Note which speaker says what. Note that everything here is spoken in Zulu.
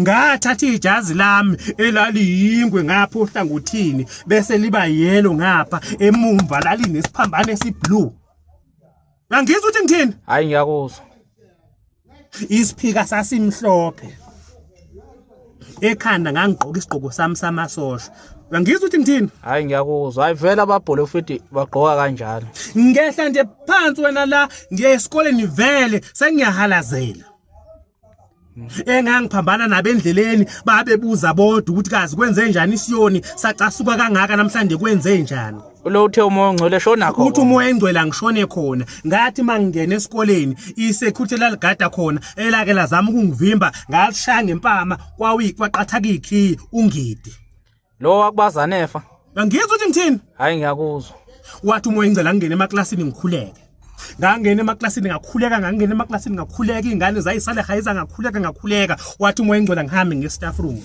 Speaker 1: Ngathatha ijazi lami elaliyingwe ngapha ohlangothini bese liba yellow ngapha emumva, lalinesiphambano esiblue. Angizwa ukuthi ngithini?
Speaker 2: Hayi, ngiyakuzwa.
Speaker 1: Isiphika sasimhlophe. Ekhanda ngangigqoka isigqoko sami samasosha. Angizwa ukuthi ngithini?
Speaker 2: Hayi, ngiyakuzwa. Hayi vele, ababholofidi bagqoka kanjalo.
Speaker 1: Ngehla nje phansi wena la, ngiye esikoleni, vele sengiyahalazela. Engangiphambana nabo endleleni babebuza bodwa ukuthi kazi kwenze njani isiyoni sacasuka kangaka namhlanje, kwenze njani.
Speaker 2: Lo uthe umoya ongcwele shona khona.
Speaker 1: Uthi umoya engcwele angishone khona. Ngathi mangingena esikoleni, isecurity laligada khona elake lazama ukungivimba, ngalishaya ngempama, kwawi kwaqathaka ikhiyi ungidi.
Speaker 2: Lo wakubazanefa.
Speaker 1: Angizwa ukuthi ngithini?
Speaker 2: Hayi, ngiyakuzwa.
Speaker 1: Wathi umoya engcwele angingena emaklasini ngikhuleke. Ngangena emaklasini ngakhuleka, ngangena emaklasini ngakhuleka, iy'ngane zayisale hayiza, ngakhuleka ngakhuleka. Wathi umoya engcwele ngihambe nge-staff room.